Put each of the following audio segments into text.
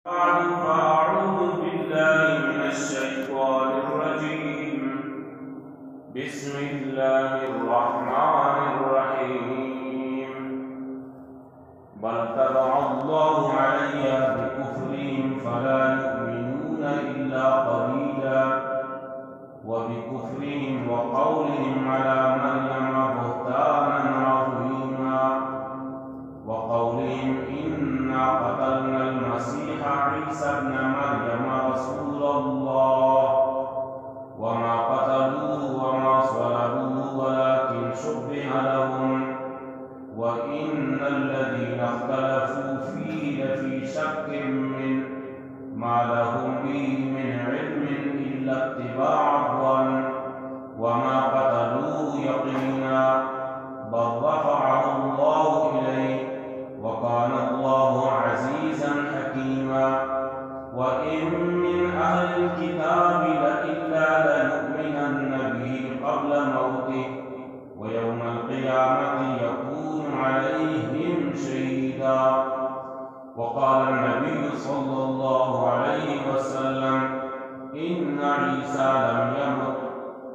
بعد فأعوذ بالله من الشيطان الرجيم. بسم الله الرحمن الرحيم. بل طبع الله عليها بكفرهم فلا يؤمنون إلا قليلا. وبكفرهم وقولهم على مريم بهتانا عظيما. وقولهم إنا قتلنا المسيح عيسى ابن مريم رسول الله وما قتلوه وما صلبوه ولكن شبه لهم وإن الذين اختلفوا فيه لفي شك منه ما لهم به من علم إلا اتباع الظن وما قتلوه يقينا بل رفعه الله إليه وكان الله عزيزا حكيما. وإن من أهل الكتاب لإلا ليؤمنن به قبل موته ويوم القيامة يكون عليهم شهيدا. وقال النبي صلى الله عليه وسلم: إن عيسى لم يمت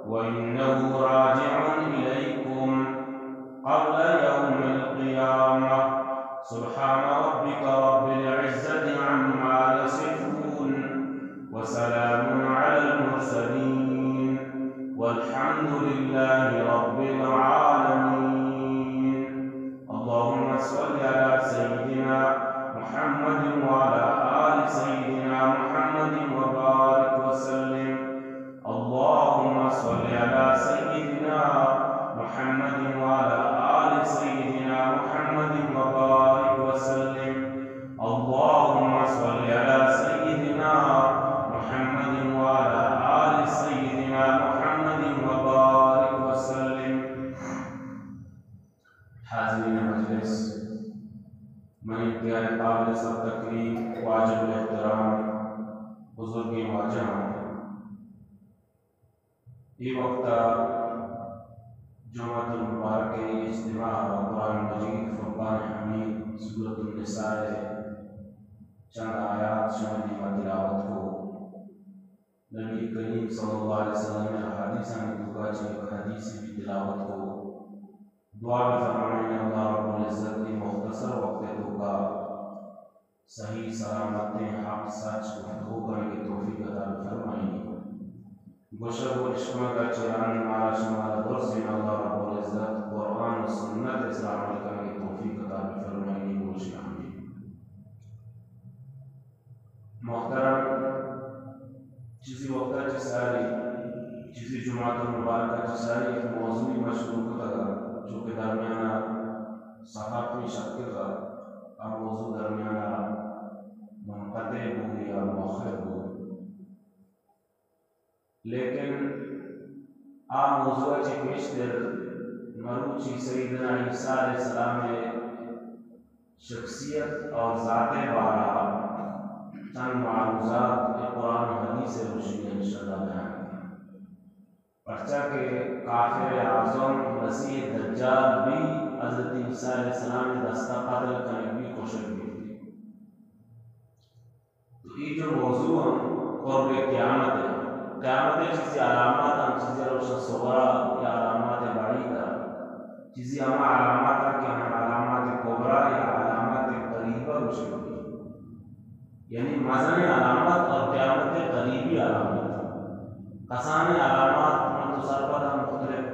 وإنه راجع إليكم قبل يوم القيامة. سبحان ربك رب العزة عما يصفون وسلام على المرسلين والحمد لله رب العالمين. اللهم صل على سيدنا محمد وعلى آل سيدنا محمد وبارك وسلم. اللهم صل على سيدنا محمد وعلى آل سيدنا محمد وبارك وسلم. اللهم صل على سيدنا محمد وعلى آل سيدنا محمد وبارك وسلم. حاضرین مجلس، منی انتہائی قابل سر تکریم، واجب الاحترام بزرگیں واجہاں، اے وقت ءَ جمعۃ المبارک ءِ اجتماع ءَ قرآن مجید فرقان حمید سورۃ النساء ءِ چند آیات شمئے دیما تلاوت کو۔ نبی کریم صلی اللہ علیہ وسلم ءِ احادیثانی توکا چہ یک حدیثے بھی تلاوت کو۔ دعا بہ فرمائیں، اللہ رب العزت ءِ مختصر وقت ءِ توکا صحیح سلامتیں حق سچ گفتگو کنگ ءِ توفیق عطا بہ فرمائینی۔ گوشگ و اشکنگ ءَ چہ رند مارا شمارا درسیں اللہ رب العزت قرآن و سنت ءِ سرا عمل کنگ ءِ توفیق عطا بہ فرمائینی۔ گوشی آمین۔ محترم، چیزی وقت ءَ چہ ساری، چیزی جمعۃ المبارک ءَ چہ ساری یک موضوعی مشروع کتگ، چونکہ درمیان ءَ سفر پیش اتکگ، آ موضوع درمیان ءَ منقطع بوت یا مؤخر بوت۔ لیکن آ موضوع ءَ چہ پیشتر مروچی سیدنا عیسیٰ علیہ السلام ءِ شخصیت اور ذات ءِ بارہ ءَ چند معروضات قرآن و حدیث ءِ روشنی ءَ انشاءاللہ بیان کناں۔ پرچا کہ کافر اعظم مسیح دجال بھی حضرت عیسیٰ علیہ السلام ءِ دست ءَ قتل کنگ بی، کشگ بی۔ تو اے جو موضوع ہم قرب قیامت ءِ، قیامت ءِ چیزی علامات ہم، چیزی روشن صغریٰ یا علامات بعیدہ، چیزی ہما علامات ہم کہ ہم علامات کبریٰ یا علامات قریبہ گوشگ بی۔ یعنی مزنیں علامت اور قیامت ءِ قریبی علامت۔ کسانیں علامات من تو سرپد ہم مختلف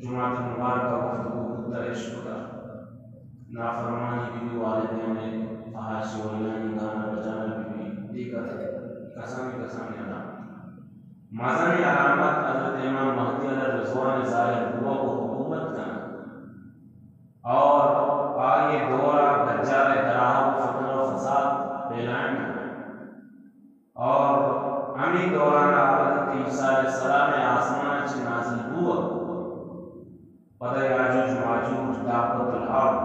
جمعات مبارکہ گفتگو بوتہ، اشکتہ۔ نافرمانی بہ بی، والدین ءِ فحاشی وڑیانی گانا بجانا بہ بی، دیگر کسانیں کسانیں علامت۔ مزنیں علامت حضرت امام مہدی علیہ الرضوان ءِ ظاہر بوگ و حکومت کنگ اور آئی ءِ دور ءَ دجال ءِ دراہ و فتنہ و فساد پھیلائینگ اور ہمے دوران ءَ حضرت عیسیٰ علیہ السلام ءِ آسمان ءَ چہ نازل بوگ، پدا یاجوج ماجوج، دابۃ الارض،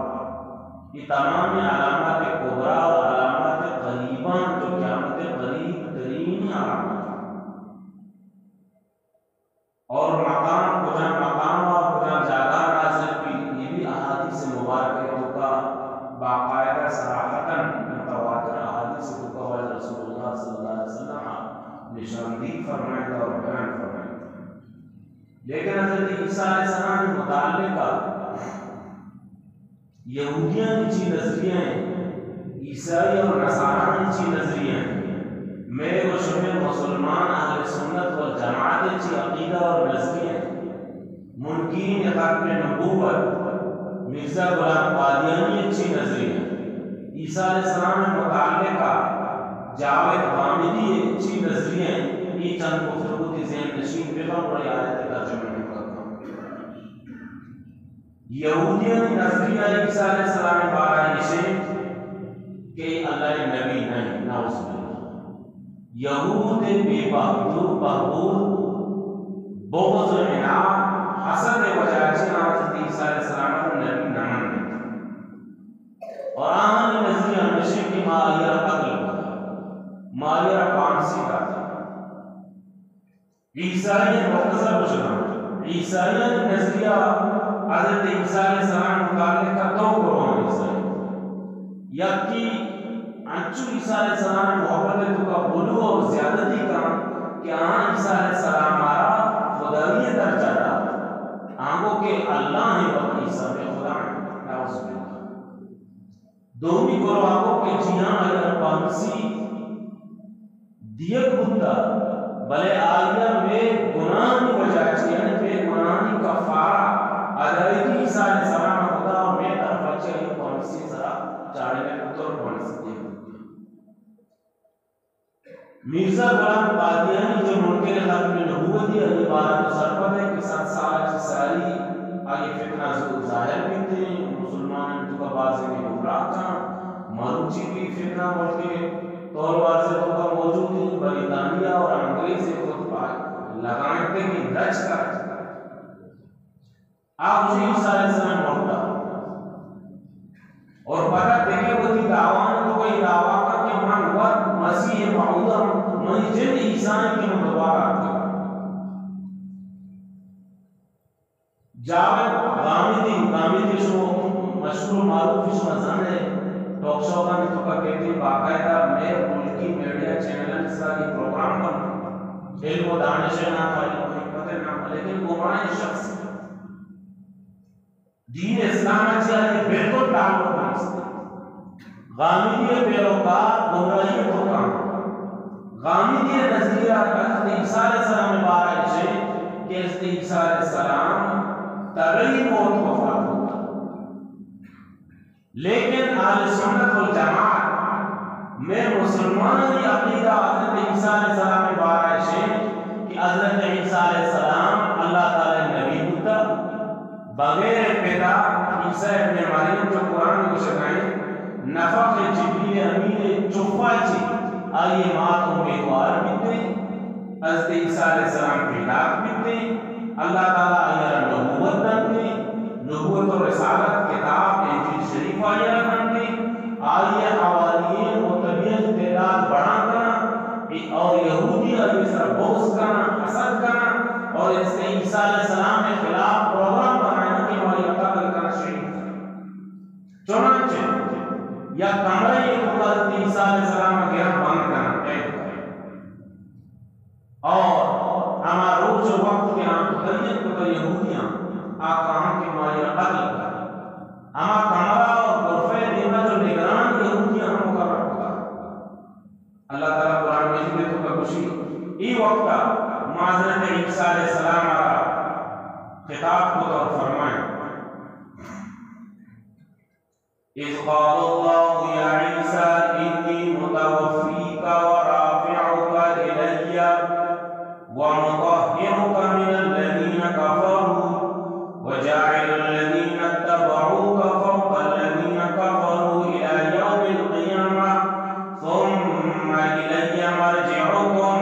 اے تمامیں علامات کبریٰ اور علامات قریباں جو قیامت ءِ قریب ترین علامات۔ اور مقام، کجام مقام اور کجام جاگہ نازل بی، اے بھی احادیث مبارکہ توکا باقاعدہ صراحتاً متواتر احادیث توکا واضح نشاندہی فرمائینتا اور بیان فرمائینتا۔ لیکن حضرت عیسیٰ علیہ السلام متعلقہ یہودیانی چی نظریہ ایں، عیسائی اور نصارانی چی نظریہ ایں، مئے و شمئے مسلمان اہل سنت والجماعت چی عقیدہ اور نظریہ ایں، منکرین ختم نبوت مرزا غلام قادیانی چی نظریہ ایں، عیسیٰ علیہ السلام متعلقہ جاوید غامدی چی نظریہ ایں، اے چند گفتگو تی ذہن نشین بکن، گڑا آیت ترجمہ نکن۔ یہودیانی نظریہ عیسیٰ علیہ السلام بارہ ایش ایں کہ اللہ نبی نہ ایں، نعوذ باللہ۔ یہود بے بہبود، بغض، عناد، حسد وجہ چہ حضرت عیسیٰ علیہ السلام نبی نہ منت۔ اور آہانی نظریہ ہمیش ایں کہ ما آئی را قتل کتا، ما آئی را پھانسی داتا۔ عیسائیاں مختصر گوشگاں، عیسائیانی نظریہ حضرت عیسیٰ علیہ السلام متعلق دو گروہ ایں عیسائی۔ یکی انچو عیسیٰ علیہ السلام محبت توکا غلو اور زیادتی کن کہ آہاں عیسیٰ علیہ السلام را خدائی درجہ دات۔ آنگو کہ اللہ ایں وت عیسیٰ بے خدا ایں۔ نعوذ باللہ۔ دومی گروہ آنگو کہ جی ہاں، آئی را پھانسی دیگ بوتا، بلے آئی ء مئے گناہانی وجہ چہ، یعنی مئے گناہانی کفارہ ادائیگی عیسیٰ علیہ السلام ء کتا اور مئے طرف ء چہ آئی ء پھانسی ء سرا چاڑینگ بوتا اور پھانسی دیگ بوتا۔ مرزا غلام قادیانی جو منکر ختم نبوت ء، آئی بارہ تو سرپد ہے کہ صد سال ء چہ ساری آئی ء فتنہ زور ظاہر بیتے، مسلمانانی توکا بازیں گمراہ کاں، مروچی بھی فتنہ ملک تولواز ء توکا موجود ایں، بریطانیہ اور انگریز ء خود پہ لگائینتگیں درچک ء۔ آ گوشی عیسیٰ علیہ السلام مرتا۔ اور پدا دگہ وتی دعوان توکا اے دعویٰ کن کہ من وت مسیح موعود آں، منی جند عیسیٰ ایں کہ من دوبارہ آتکگ۔ جاوید غامدی، غامدی شما مشہور و معروف، شما زانے، ٹاک شوکانی توکا کیتے، باقاعدہ مئے ملکی میڈیا چینلانی سرا اے پروگرام بنت۔ علم و دانش نام، علم و حکمت نام، لیکن گمراہیں شخص۔ دین اسلام چہ آئی بالکل تعلق نیست۔ غامدی ء پیروکار گمراہی ء توکا انت۔ غامدی ء نظریہ حضرت عیسیٰ علیہ السلام ء بارہ ء ایش انت کہ حضرت عیسیٰ علیہ السلام طبعی موت وفات ہوتا۔ لیکن اہل سنت والجماعت میں مسلمانانی عقیدہ حضرت عیسیٰ علیہ السلام ء بارہ ء ایش انت کہ حضرت عیسیٰ علیہ السلام اللہ تعالی نبی بوتا۔ بغیر پتا عیسیٰ ابن مریم چو قرآن گوشگائیں، نفخ جبریل امین چفا چی آئی مات امیدوار بیتے، حضرت عیسیٰ علیہ السلام پیداک بیتے، اللہ تعالی آئی را نبوت دنتے، نبوت و رسالت، کتاب، انجیل شریف آئی را دنتے، آئی حواریین متبعین تعداد بڑھان کنا، اور یہودی آئی سر بغض کنا، حسد کنا، اور اس نے عیسیٰ علیہ السلام کے خلاف پروگرام بنانا کہ ہماری قتل کنا، شہید کنا۔ چنانچہ یک کمرہ ء توکا حضرت عیسیٰ علیہ السلام ء گران بند کنا، قید کنا۔ اور ہما روچ و وقت کہ آں متعین کتا یہودیاں، آ کاہاں کہ ما آئی را قتل کنا۔ ہما کمرہ اور غرفہ ء دیما جو نگران یہودیاں ہم مقرر کتا۔ اللہ تعالی قرآن مجید ء توکا گوشی، اے وقتا ما حضرت عیسیٰ علیہ السلام ء را خطاب کتا اور فرمائیں، إذ قال الله يا عيسى إني متوفيك ورافعك إلي ومطهرك من الذين كفروا وجاعل الذين اتبعوك فوق الذين كفروا إلى يوم القيامة ثم إلي مرجعكم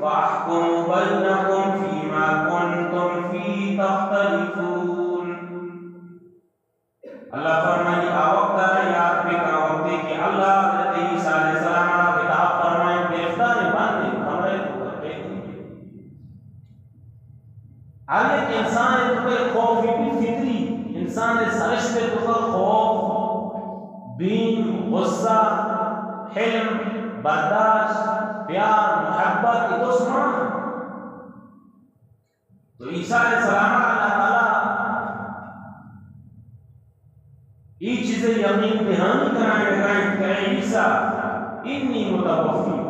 فأحكم بينكم فيما كنتم فيه تختلفون۔ اللہ فرمانی، آ وقت ء را یات بکن، وقتی کہ اللہ حضرت عیسیٰ علیہ السلام ء را خطاب فرمائیں، گرفتار بند انت، کمرہ ء توکا قید انت۔ ہر یک انسان ء توکا خوف بی، فطری انسان ء سرشت ء توکا خوف، بیم، غصہ، حلم، برداشت، پیار، محبت، اے تو عیسیٰ علیہ السلام ءَ اللہ تعالیٰ اے چیز ءِ یقین دہانی کنائینگ ءَ اِنت کہ اے عیسیٰ، انی متوفیک،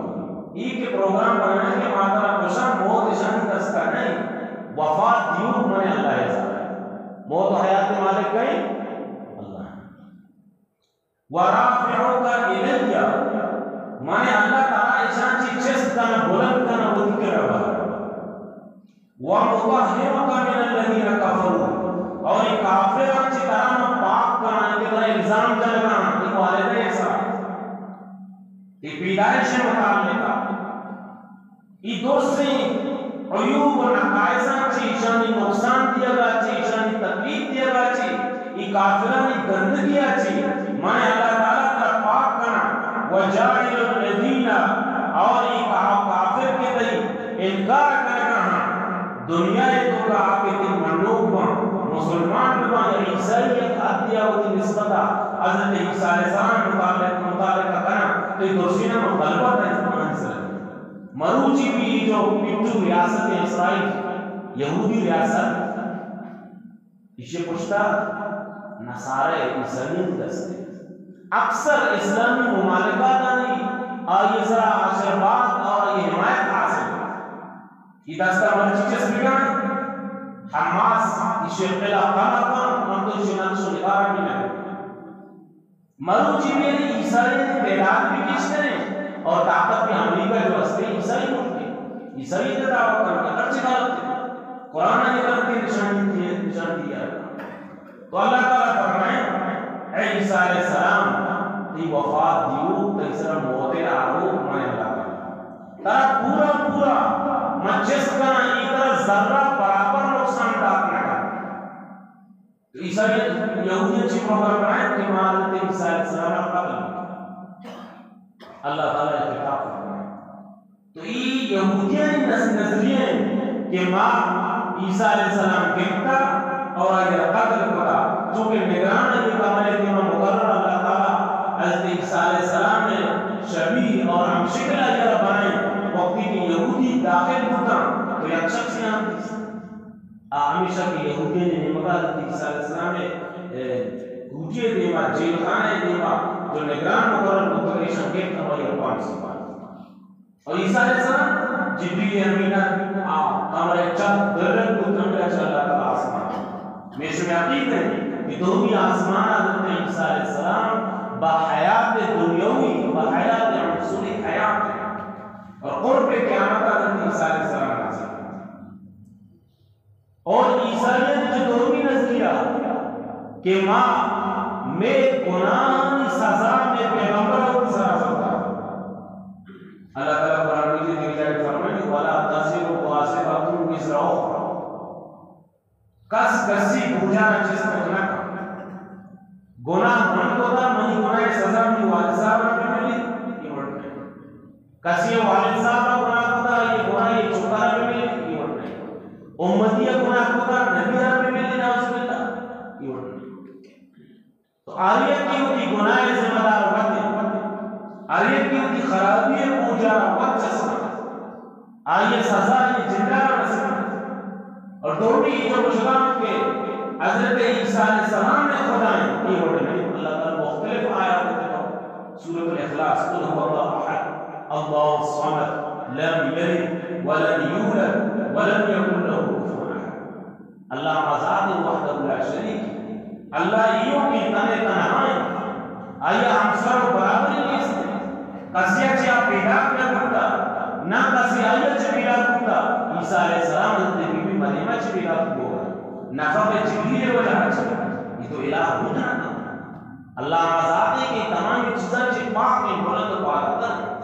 اے کہ پروگرام بنائینگ ءَ اِنت کہ ما ترا کشاں، موت اشانی دست ءَ نہ اِنت، وفات دیوک من اللہ ءِ ذات اِنت۔ موت و حیات ءِ مالک کئے؟ اللہ۔ ورافعک الی، من اللہ تعالیٰ اشاں چہ چست کناں، بلند کناں وتی کرا بارا۔ ومطہرک من الذین کفروا، اور اے کافراں چہ ترا من پاک کناں کہ ترا الزام جنگاں، اے والدین سا، اے پیدائش متعلقہ۔ اے درسیں عیوب و نقائصاں چہ، ایشانی نقصان دیگا چہ، ایشانی تکلیف دیگا چہ، اے کافرانی گندگیا چہ من اللہ تعالیٰ ترا پاک کناں۔ وجاعل النبیین، اور اے کا-، کافر کہ تئی انکار کنگا ہاں، دنیا ءِ توکا آ کہ تئی منوک باں، مسلمان بباں یا عیسائی، یک حدیا وتی نسبتا حضرت عیسیٰ علیہ السلام متعلق، متعلقہ کناں، تو اے درسینا من غلبہ تئی زبان سر۔ مروچی بھی اے جو پٹو ریاست اسرائیل، یہودی ریاست، ایشی پشتا نصارہ عیسائیت دست اِنت۔ اکثر اسلامی ممالکاتانی آئی سرا آشیرواد اور آئی حمایت حاصل اِنت۔ اے دستا مرچی چسپگا اِنت، حماس ایشی خلاف حملہ کن، ہم تو ایشی نقش و نگار بھی نہ۔ مروچی بھی عیسائی تعداد بھی گیشتر اِنت اور طاقت بھی۔ امریکہ جو ہستے عیسائی ملک اِنت، عیسائی تے دعویٰ کنگا، اگرچہ غلط اِنت، قرآن ءَ غلطی نشان دی، نشان دیا۔ تو اللہ تعالیٰ فرمائے، اے عیسیٰ علیہ السلام، تئی وفات دیوک، تئی سرا موت ءِ آروک من اللہ تعالیٰ، ترا پورا پورا من چست کناں، اے ترا ذرہ برابر نقصان دات نہ کنت۔ تو عیسائی یہودیاں چی پروگرام بنائے کہ ما حضرت عیسیٰ علیہ السلام ءَ قتل بکنیں۔ اللہ تعالیٰ اے خطاب فرمائے۔ تو اے یہودیانی نظ-، نظریہ اِنت کہ ما عیسیٰ علیہ السلام گپتا اور آئی ءَ قتل کتا، چونکہ نگران اے کمرے کہ ما مقرر اللہ تعالیٰ حضرت عیسیٰ علیہ السلام ءِ شبیہ اور ہم شکل آئی ءَ بنائیں۔ وقتی کہ یہودی داخل بوتاں تو یک شخصے آں دیست۔ آ ہمیشہ کہ یہودیانی نیمگا حضرت عیسیٰ علیہ السلام ءِ، اے، کوٹی ءِ دیما، جیل خانہ ءِ دیما جو نگران مقرر بوتگ، ایشاں گپت، ہمائی ءَ پانسی بات۔ اور عیسیٰ علیہ السلام، جبریل امین ءَ آ کمرہ چپ درک بوت، ہمیں چہ اللہ تعالیٰ آسمان۔ ہمیں شمع عقید ہے کہ دومی آسمان حضرت عیسیٰ علیہ السلام بحیات دنیوی، بحیات عنصری حیات ہے۔ اور قرب قیامت حضرت عیسیٰ علیہ السلام نازل۔ اور عیسائیانی جو دومی نظریہ کہ ما، مئے گناہانی سزا مئے پیغمبر ءَ وتی سرا زرتا۔ اللہ تعالیٰ قرآن مجید ءِ جاگہ فرمائے، ولا تزر وازرة وزر أخرى۔ کس کسی بوجا ءَ چست کت نہ کنت۔ گناہ من کتا، منی گناہ ءِ سزا منی والد صاحب ءَ بہ ملی، اے وڑ نہ اِنت۔ کسی ءِ والد صاحب ءَ گناہ کتا، آئی ءِ گناہ ءِ چکا ءَ بہ ملی، اے وڑ نہ اِنت۔ امتی ءَ گناہ کتا، نبی ءَ بہ ملی، نعوذ باللہ، اے وڑ نہ اِنت۔ تو ہر یکے وتی گناہ ءِ ذمہ دار وت اِنت۔ ہر یکے وتی خرابی ءِ بوجا ءَ وت چست کنت۔ آئی ءِ سزا آئی ءِ جند ءَ را رسیت۔ اور دومی اے جو گوشگا اَنت کہ حضرت عیسیٰ علیہ السلام ءِ خدا اِنت، اے وڑ نہ اِنت۔ اللہ تعالیٰ مختلف آیات ءِ تہا، سورۃ الاخلاص، قل هو الله احد، الله الصمد، لم يلد ولم يولد ولم يكن له كفوا احد۔ اللہ ہما ذات اِنت وحدہ لا شریک۔ اللہ ایوک اِنت، تن ءُ تنہا اِنت۔ آئی ءَ ہمسر ءُ برابرے نیست۔ کسے ءَ چہ آ پیداک نہ بوتا، نہ کسے آئی ءَ چہ پیداک بوتا۔ عیسیٰ علیہ السلام حضرت بی بی مریم ءَ چہ پیداک بوتا۔ نفخ جبریل ءِ وجہ ءَ چہ۔ اے تو الہ بوت نہ کنت۔ اللہ ہما ذات اِنت کہ تمام چیزاں چہ پاک اِنت، بلند ءُ بالاتر اِنت۔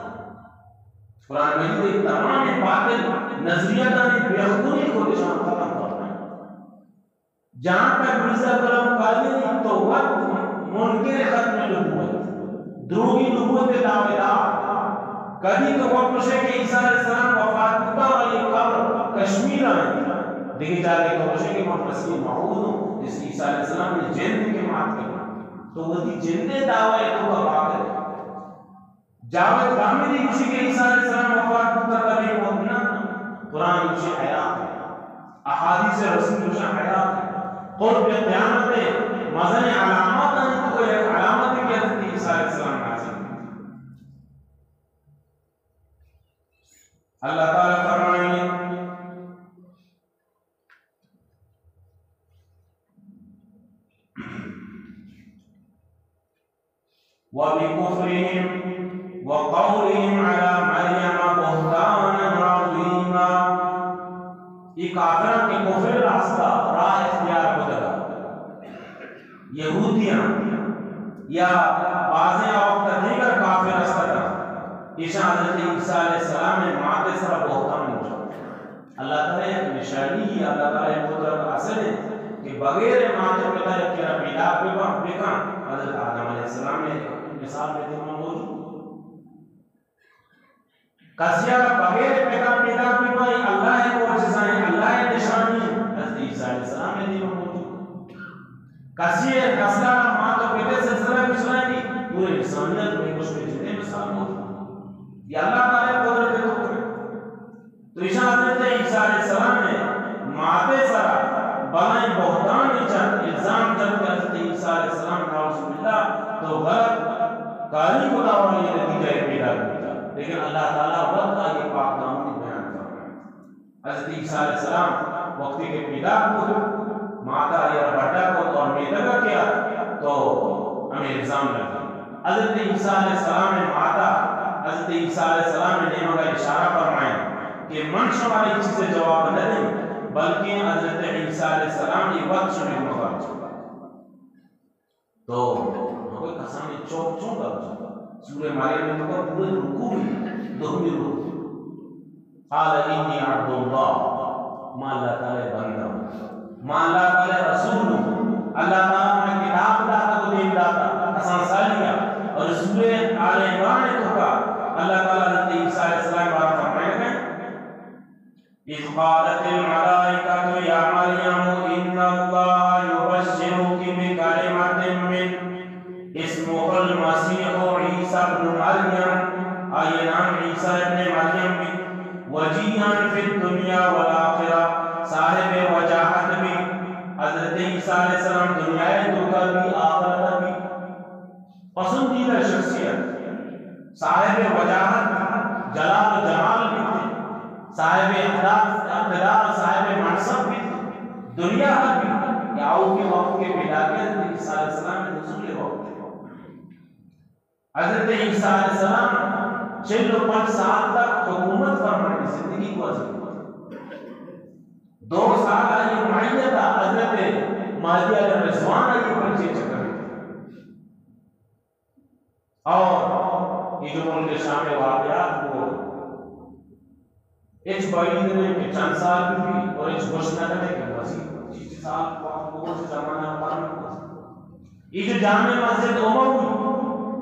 قرآن مجید ءِ تمام باطل نظریاتانی بے عقلی کو نشان ختم فرمائے۔ جہاں تک مرزا غلام قادری، تو وت منکر ختم نبوت، دروگی نبوت ءِ دعوے دار۔ کدی تو وت گوشے کہ عیسیٰ علیہ السلام وفات کتا، آئی قبر کشمیر ءَ اِنت۔ دگہ جاگہے تو گوشے کہ من مسیح موعود اوں، اس عیسیٰ علیہ السلام ءِ جند کہ مات کن۔ تو وتی جند ءِ دعوے تو کا باطل۔ جاوید کامیڈی گوشی کہ عیسیٰ علیہ السلام وفات کتا، کبھی موت نہ۔ قرآن گوشی حیات اِنت۔ احادیث قرب قیامت ءِ مزنیں علامتانی توکا یک علامتے کہ حضرت عیسیٰ علیہ السلام نازل بوت۔ اللہ تعالیٰ فرمائیت، وبكفرهم وقولهم على مريم بهتانا عظيما۔ اے کافراں کہ کفر ءِ راستہ راہ اختیار کتگ، یہودیاں یا بازیں آ وقت ءَ دیگر کافر ہست اتاں، ایشاں حضرت عیسیٰ علیہ السلام ءِ مات ءِ سرا بہتان جت۔ اللہ تعالیٰ ءِ یک نشانی، اللہ تعالیٰ ءِ قدرت ءِ اصل اِنت کہ بغیر مات ءُ پت ءَ یکے ءَ را پیداک بہ بن، بہ کن۔ حضرت آدم علیہ السلام ءِ مثال مئے دیما موجود۔ کسے ءَ را بغیر پت ءَ پیداک بہ بن، اللہ ءِ معجزہ اِنت، اللہ ءِ نشانی اِنت، حضرت عیسیٰ علیہ السلام مئے دیما موجود۔ کسے ءِ نسل ءَ را مات ءُ پت ءِ سلسلہ گوشنائینی، پورے انسانیت ءِ گوشت ءِ جند ءِ مثال موجود۔ اے اللہ تعالیٰ ءِ قدرت ءِ توکا۔ تو ایشاں حضرت عیسیٰ علیہ السلام ءِ مات ءِ سرا بلائیں بہتانے جت، الزام جت کہ حضرت عیسیٰ علیہ السلام، نعوذ باللہ، تو غلط کاری کتا ءُ آئی ءِ نتیجہ ءَ پیداک بوتا۔ لیکن اللہ تعالیٰ وت آئی ءِ پاک دامنی بیان فرمائیت۔ حضرت عیسیٰ علیہ السلام وقتی کہ پیداک بوت، مات ءَ آئی ءَ را بڈا کت اور میتگ ءَ کیا تو ہمے الزام لگی۔ حضرت عیسیٰ علیہ السلام ءِ مات ءَ حضرت عیسیٰ علیہ السلام ءِ نیمگ ءَ اشارہ فرمائیت کہ من شمارا اے چیز ءِ جواب نہ دیں، بلکیں حضرت عیسیٰ علیہ السلام اے وت شمئے گوما گپ جنت۔ تو کوئی کسانیں چوک چون گپ جنت۔ سورہ مریم ءِ توکا پورے رکوع، دومی رکوع۔ قال انی عبد اللہ، ما اللہ تعالیٰ ءِ بندہ آں، ما اللہ تعالیٰ ءِ رسول آں، اللہ تعالیٰ ءَ منا کتاب داتا ءُ دیم داتا، کسان سالی ءَ۔ اور سورہ آل عمران ءِ توکا اللہ تعالیٰ حضرت عیسیٰ علیہ السلام ءِ بارہ ءَ فرمائیگ ءَ، اذ قالت الملائکۃ یا مریم ان اللہ یبشرک بکلمۃ منہ اسمہ المسیح عیسی ابن مریم، آئی ءِ نام عیسیٰ ابن مریم بیت، وجیہا فی الدنیا والآخرہ، صاحب وجاہت بیت، حضرت عیسیٰ علیہ السلام دنیا ءِ توکا بیت، آخرت ءَ بیت۔ پسندیدہ شخصیت، صاحب وجاہت، جلال و جمال بیت، صاحب اقتدار، اقتدار، صاحب منصب بیت، دنیا ءَ بیت، یا آؤکیں وقت کہ پیداک اِنت، حضرت عیسیٰ علیہ السلام ءِ نزول ءِ وقت اِنت۔ حضرت عیسیٰ علیہ السلام چل و پنچ سال تک حکومت فرمائینی، زندگی گوازینی۔ دو سال آئی معیت ءَ حضرت مہدی علیہ الرضوان آئی پنجے چکر۔ اور اے جو ملک شام ءِ واقعات کو، ہچ بعید نہیں کہ چند سال بھی، بھی اور ہچ گوشت نہ کرے کہ مزید چیز سال وقت کو، زمانہ پر۔ اے جو جامع مسجد اموی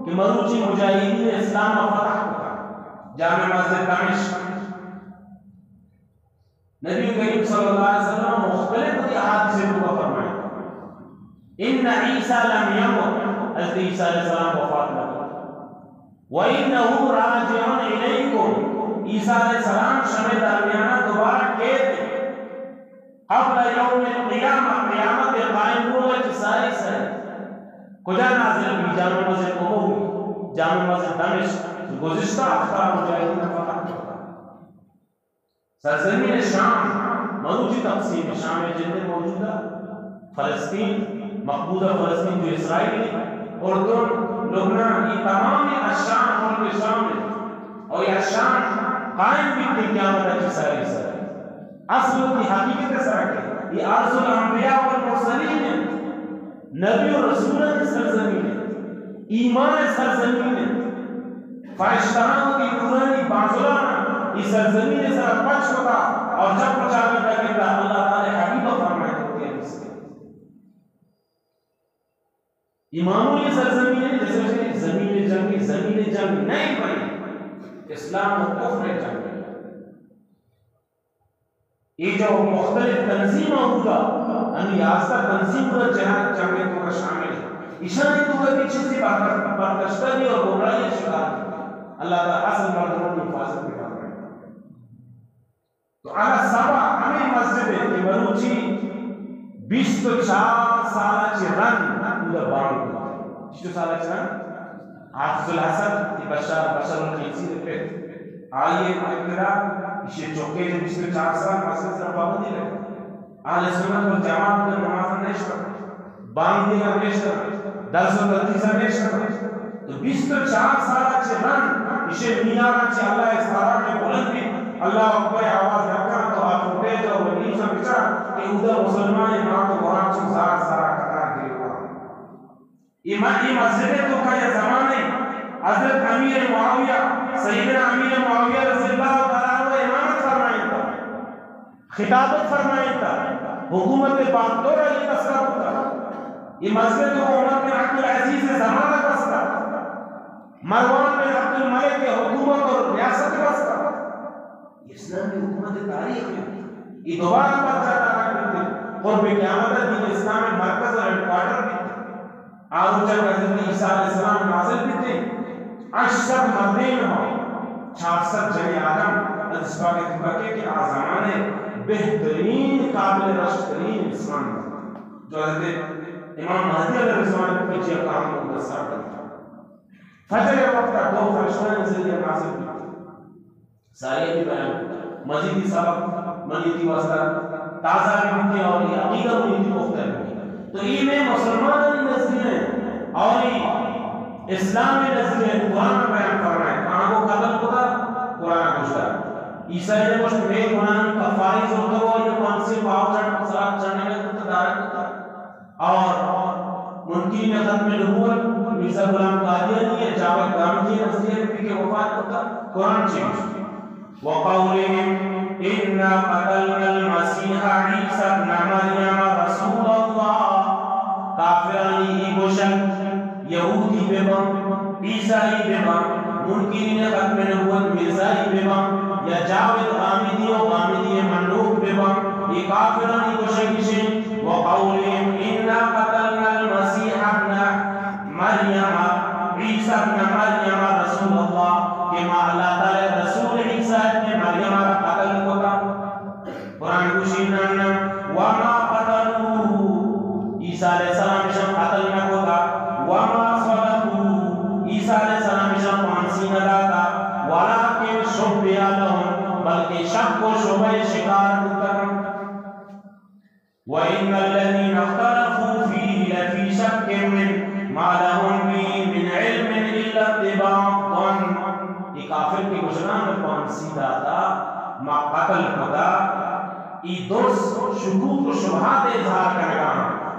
کہ مروچی مجاہدین اسلام ءَ فتح کتا، جامع مسجد دمشق، نبی کریم صلی اللہ علیہ وسلم مختلف وتی احادیث ءِ توکا فرمائیت، ان عیسی لم یمت، حضرت عیسیٰ علیہ السلام وفات نہ کت۔ وانہ راجع الیکم، عیسیٰ علیہ السلام شمئے درمیانا دوبارہ کیت قبل یوم القیامہ، قیامت ءِ قائم بوگ ءَ چہ ساری ساری۔ کجا نازل بی؟ جامع مسجد اموی، جامع مسجد دمشق، گزشتہ ہفتہ مجاہدین ءَ فتح کت۔ سرزمین شام، مروچی تقسیم شام ءِ جند ءَ موجودہ فلسطین، مقبوضہ فلسطین جو اسرائیل اِنت، اردن، لبنان، اے تمام الشام، ملک شام اِنت۔ اور اے الشام قائم بیت قیامت ءَ چہ ساری ساری۔ اصل وتی حقیقت ءِ سرا کہ اے ارض الانبیاء والمرسلین اِنت۔ نبی و رسولانی سرزمین اِنت، ایمان ءِ سرزمین اِنت۔ فرشتہاں وتی نورانی بانزلانا اے سرزمین ءِ سرا پچ کتا اور چپ و چاگرد ءَ گندا۔ اللہ تعالیٰ ءِ حبیب ءَ فرمائیت وتی حدیث ءَ، اے معمولی سرزمین اِنت، جیسے کہ زمین جنگ، زمین جنگ نہیں بنی، اسلام و کفر جنگ۔ اے جو مختلف تنظیماں بودا، ہمے یازدہ تنظیم بودا جہاد جنگ ءِ توکا شامل اِنت۔ ایشانی توکا بھی چیزے برکش-، برکشتگی اور گمراہی شکار بیت۔ اللہ تعالیٰ اصل مردمانی حفاظت بفرمائیت۔ تو اگاں سبا ہمے مسجد اِنت کہ مروچی بیست ءُ چار سال ءَ چہ رند اودا بانگ بوت۔ بیست ءُ چار سال ءَ چہ رند حافظ الحسن، اے بشار، بشار القیسی ءِ پت، آئی ءِ ابتدا، ایشی ءِ چکے چہ بیست ءُ چار سال مسجد ءِ سرا پابندی لگت۔ اہل سنت والجماعت ءِ نماز ءَ نشتگ، بانگ دیگ ءَ نشتگ، درس ءُ تدریس ءَ نشتگ۔ تو بیست ءُ چار سال ءَ چہ رند ایشی ءِ میناراں چہ اللہ ءِ سارا کہ بلند بیت، اللہ اکبر ءِ آواز نہ کنت، تو آ فوٹیج ءُ ویڈیوز ءَ بچار کہ اودا مسلمانیں مات ءُ گوھار چو زار زار ءَ قطار گریوان۔ اے م-، اے مسجد ءِ توکا یک زمانے حضرت امیر معاویہ، سیدنا امیر معاویہ رضی اللہ تعالی عنہ امامت فرمائینتا، خطابت فرمائینتا، حکومت باغدور ءَ اے تسلا بوتا۔ اے مسجد ءِ توکا عمر بن عبدالعزیز ءِ زمانگ بستا، مروان بن عبدالملک ءِ حکومت ءُ ریاست بستا۔ اسلامی حکومت ءِ تاریخ ءَ اے دوبارہ پرچا دارگ بیت، قرب قیامت ءَ دین اسلام ءِ مرکز ءُ ہیڈ کوارٹر بیت۔ آ روچ ءَ حضرت عیسیٰ علیہ السلام نازل بیت، ہشت سد مردین ءُ چار سد جنین آدم، حدیث پاک ءِ توکا کہ آ زمانے بہترین، قابل رشک ترین انسان بیت، جو حضرت امام مہدی علیہ الرضوان ءِ پجی ءَ کاہاں گوں سر بیت۔ فجر ءِ وقت ءَ دو فرشتہ ذریعہ نازل بیت۔ ساری بھی بیان کتا۔ مزید سبق منی تئی واسطہ تازہ بھی بیتے اور یہ عقیدہ منی تئی پختہ بھی بیتے۔ تو یہ میں مسلمانانی نزدیک ہیں اور یہ اسلام نزدیک ہیں، قرآن بیان فرمائے، آنگو قتل کتا، قرآن گوشتا۔ عیسائی نے گوشت، میں گناہ کفاری زورتا ہوا، یہ پانسی پاو چڑھ، سراب چڑھنے میں کتا، دارا کتا۔ اور منکرین ختم نبوت، مرزا غلام قادیانی یا جاوید گامدی نزدیک بھی کہ وفات کتا، قرآن چی گوشت؟ وقولهم إنا قتلنا المسيح عيسى ابن مريم رسول الله۔ کافرانی ای گوشگ، یہودی بباں، عیسائی بباں، منکرین ختم نبوت مرزائی بباں، یا جاوید غامدی و غامدی منوک بباں، ای کافرانی گوشگ اش انت، وقولهم إنا قتلنا المسيح ابن مريم، عيسى ابن مريم رسول الله، کہ ما اللہ تعالی رسول عیسیٰ ابن مریم را قتل کتا۔ قرآن گوشی نہ، نہ، وما قتلوه، عیسیٰ علیہ السلام اشاں قتل نہ کتا، وما صلبوه، عیسیٰ علیہ السلام اشاں پھانسی نہ داتا، ولكن شبه لهم، بلکہ شک و شبہ شکار بوتگ۔ وإن الذين اختلفوا فيه لفي شك منه ما لهم به من علم إلا اتباع الظن۔ اے کافر کہ گوشگاں ما پھانسی داتا، ما قتل کتا، ای درس شکوک و شبہات اظہار کنگا۔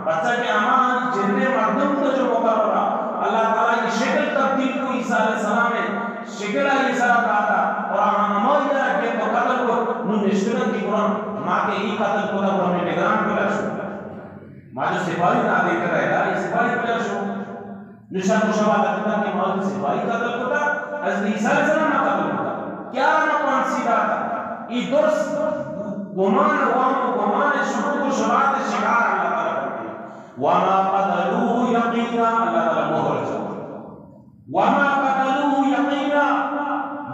پرچا کہ ہما جندے مردم تو جو مقررہ، اللہ تعالی کی شکل تبدیل کو عیسیٰ علیہ السلام ہے، شکل آئی سرا داتا اور ہمائی را کہ تو قتل کو، نو نشتگن کی قرآن، ما کہ ای قتل کو، تو ہمیں نگران کلا شو۔ ما جو سپاہی نادے کر رہا ہے، یہ سپاہی کلا شو۔ نو شک و شبہ لگتا کہ ما جو سپاہی قتل کتا، حضرت عیسیٰ علیہ السلام ما قتل کتا۔ کیا ما پھانسی داتا؟ ای درس گمان و وہم و گمان شکوک و شبہات شکار اللہ تعالی کرتے۔ وما قتلوه يقينا، اللہ تعالی مہر جو۔ وما قتلوه يقينا،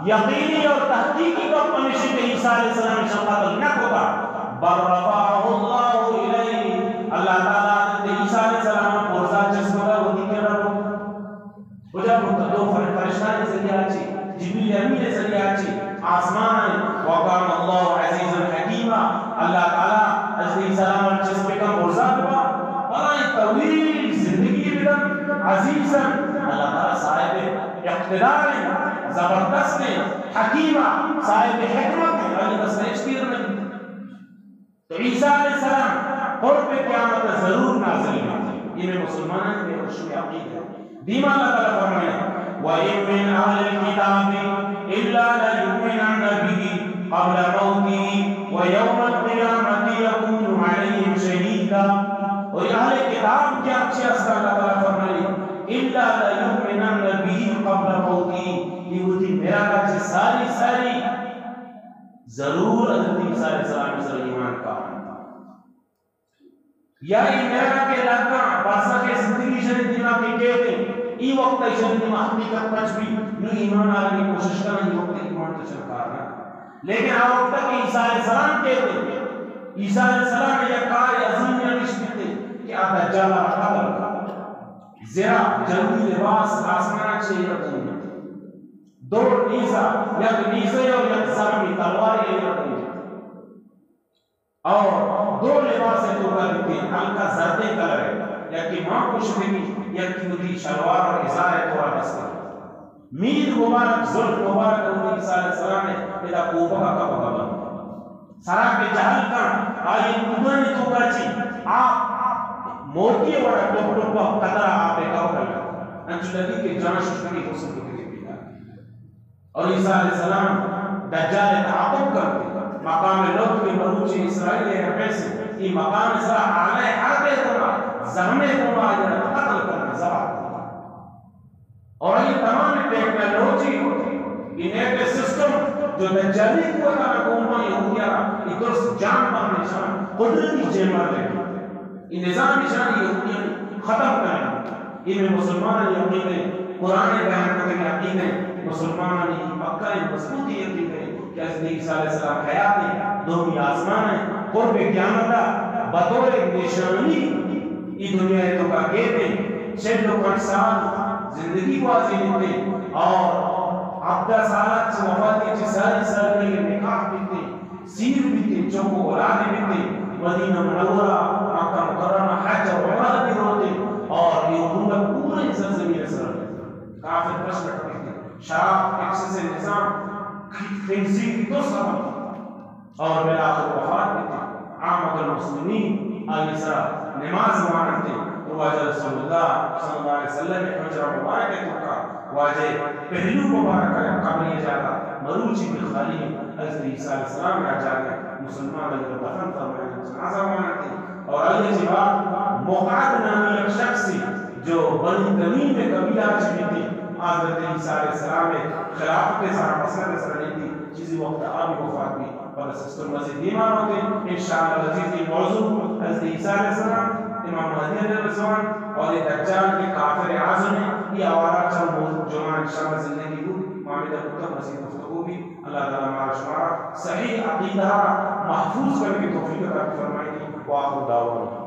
یقینی اور تحقیقی گپ ہمیشی کہ عیسیٰ علیہ السلام اشاں قتل نہ کتا، بل رفعه الله إليه، اللہ تعالی حضرت عیسیٰ علیہ السلام برزا چست کتا وتی کرا۔ کجا برتا؟ دو فر-، فرشتہ ذریعہ چی، جبریل امین ذریعہ چی، آسمان، وكان الله عزيزا حكيما، اللہ تعالی حضرت عیسیٰ علیہ السلام چست بکن برزا ببا، بلائیں طویل زندگی بدن، عزیزا، اللہ تعالی صاحب اقتدار ہیں، زبردست ہیں، حکیما، صاحب حکمت ہیں، یعنی بس ہچ دیر نہیں۔ تو عیسیٰ علیہ السلام قرب قیامت ضرور نازل ہیں۔ یہ میں مسلمانوں میں خوش عقید ہے۔ دیما اللہ تعالی فرمائے، وإن من أهل الكتاب إلا ليؤمنن به قبل موته ويوم القيامة يكون عليهم شهيدا۔ اور اہل کتاب کیا چی است؟ اللہ تعالی فرمائے، إلا ليؤمنن به قبل موته، یہ وتی مرگا چہ ساری ساری ضرور حضرت عیسیٰ علیہ السلام سر ایمان کاہنت۔ یا ای مرگا کہ لگا، برزخ زندگی شری دیما کہ کہتے، ای وقت شری دیما حقیقت پچ بھی، نو ایمان آنے کوشش کرنا، ای وقت ایمان تو چنکارنا۔ لیکن آ وقت کہ عیسیٰ علیہ السلام کہتے، عیسی علیہ السلام یک کار عظیم ہمیش بیتے کہ آ دجال ءَ قتل کت۔ زرہ، جنگی لباس آسمان ءَ چہ ایر بوت۔ دو نیزہ، یک نیزہ اور یک زخمی تلوار ایر بوت۔ اور دو لباس توکا بیتے، ہلکا زردیں کلر ءَ، یکے مانکو شتگی، یکے وتی شلوار اور ازار ءِ تورا بستگی۔ مید مبارک، زلف مبارک حضرت عیسی علیہ السلام ءِ ادا کوپگا کپگا بنت۔ سرا کہ جہل کن، آئی کوگانی توکا چی آپ موتی ءِ وڑا ٹپ ٹپ قطرہ آپ ءِ کپگا لگت۔ انچو لگی کہ جان ششتگی، غسل کتگی پیدا۔ اور عیسی علیہ السلام دجال ءِ تعاقب کنت۔ مقام لوط کہ مروچی اسرائیل ءِ ایئر بیس، اے مقام ءِ سرا آلہ حرب ءِ گوما، زخم ءِ گوما آئی ءَ قتل کنت، ذبح کنت۔ اور اے تمام ٹیکنالوجی، اے نیٹ سسٹم جو دجالی قوتاں گوما یہودیاں، اے درست جان بان نشان، قدرتی جیمر لگی۔ اے نظام ایشانی یہودیانی ختم کنگ۔ اے مئے مسلمانانی عقیدہ ایں، قرآن ءِ بیان کتگیں عقیدہ ایں، مسلمانانی پکا ایں، مضبوطیں عقیدہ ایں کہ حضرت عیسی علیہ السلام حیات ایں، دومی آسمان ایں، قرب قیامت ءَ بطور نشانی اے دنیا ءِ توکا کیت ایں، چل و پنچ سال زندگی گوازینیت ایں اور ہبدہ سال ءَ چہ وفاتی چہ ساری سالگرد ءِ نکاح بیت ایں۔ سیر بیتیں، چک و اولادے بیتیں، مدینہ منورہ، مکہ مکرمہ، حج و عمرہ بی روتیں اور اے حکومت پوریں سرزمین ءِ سرا بیتیں۔ کافر پشت کپیتیں، شراب، ایکسس ءِ نظام، خنزیر درست بنت اور بالآخر وفات بیتیں۔ عامة المسلمین آئی ءِ سرا نماز واننتیں اور واجہ رسول اللہ صلی اللہ علیہ وسلم ءِ حجرہ مبارک ءِ توکا واجہ ءِ پہلو مبارک ءَ قبر ءِ جاگہ مروچی بھی خالی ایں۔ حضرت عیسی علیہ السلام ءِ جاگہ مسلمان ءَ دفن فرمائینت، جنازہ واننت۔ اور آئی ءَ چہ بعد مقعد نامی یک شخصے جو بنی تمیم ءِ قبیلہ ءَ چہ بیتیں، حضرت عیسی علیہ السلام ءِ خلافت ءِ سرا، مسند ءِ سرا نندی، چیزے وقت ءَ آ بھی وفات بی۔ پدا سسٹم مزید دیما روت ایں۔ انشاءاللہ العزیز اے موضوع حضرت عیسی علیہ السلام، امام مہدی علیہ السلام اور اے دجال کہ کافر اعظم ایں، اے حوالہ چند موضوع جمعہ انشاءاللہ زندگی بوت، ما ہمدا کتگ، مزید گفتگو بی۔ اللہ تعالیٰ مارا شمارا صحیح عقیدہ را محفوظ کنگ ءِ توفیق عطا فرمائیت۔ وآخر دعوانا